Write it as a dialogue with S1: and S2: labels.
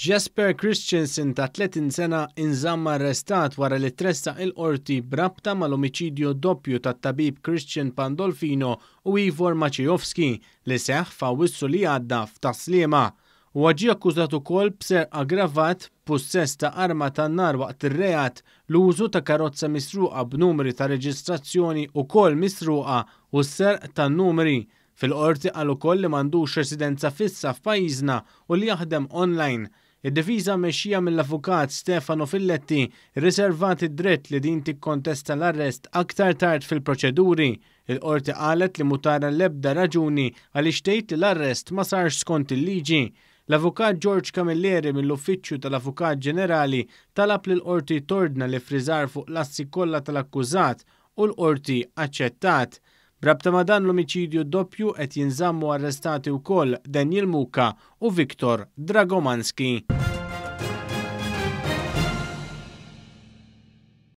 S1: Jesper Christensen ta' 30 sena inżamm arrestat wara li tressaq il-Qorti b'rabta mal-omiċidju doppju tat-tabib Christian Pandolfino u Ivor Maciejowski li seħħ f'Awwissu li għadda f'Tas-Sliema. Huwa ġie akkużat ukoll b'serq aggravat, pussess ta' arma tan-nar waqt ir-reat, l-użu ta' karozza misruqa b'numri ta' reġistrazzjoni ukoll misruqa u s-serq tan-numri. Fil-Qorti qal ukoll li m'għandux residenza fissa f'pajjiżna u li jaħdem online. Id-difiża mmexxija mill-Avukat Stefano Filletti rriservat id-dritt li din tikkontesta l-arrest aktar tard fil-proċeduri. Il-Qorti qalet li mhu tara l-ebda raġuni għaliex tgħid li l-arrest ma sarx skont il-liġi. L-Avukat George Camilleri mill-Uffiċċju tal-Avukat Ġenerali talab lill-Qorti tordna l-iffriżar fuq l-assi kollha tal-akkużat u l-Qorti aċċettat. B'rabta ma' dan l-omiċidju doppju qed jinżammu arrestati wkoll Daniel Muka u Viktor Dragomanski.